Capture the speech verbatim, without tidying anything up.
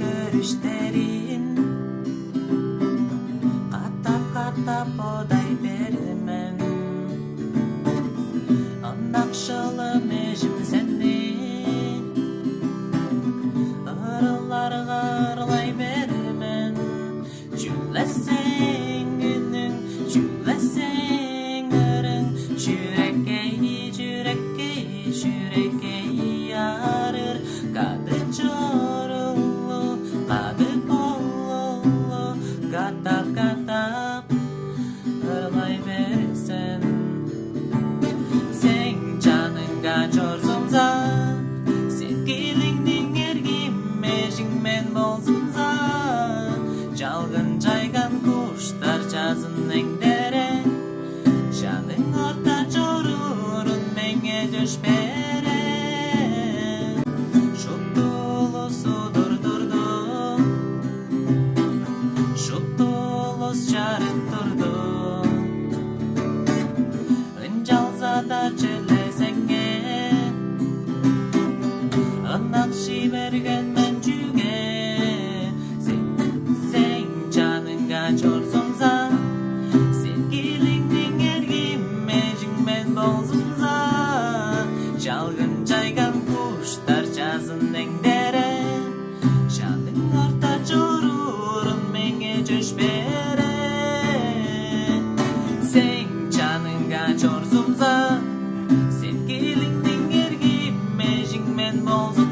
көрүштерин катап-катап бодай бермен. Ынакшылым эжим сени ырыларга ырлай бермен. Чүгле сээң үнүң, чүгле сээң ырың, чүрекке, чүрекке, чүрекке аарыр. Кады чорулу, кады болулу, катап-катап ырлай берсем. Сээң чаныңга чорзумза, сеткилиңниң эргим эжиң мен болзумза, чалгын чайган куштар чазын эңдере, чаның орта чоруурун меңээ чөпшээрем. Шупту улус удур турду, шупту улус чарып турду. Ынчалза-даа черле сеңээ ынакшый берген мен, чүге сен, сээң чаныңга чорзумза, сеткилиңниң эргим эжиң мен болзумза, чалгын чайган куштар чазын эңдере, чаның орта чоруурун меңээ чөпшээрем. Сээң чаныңга чорзумза, сеткилиңниң эргим эжиң мен болзумза,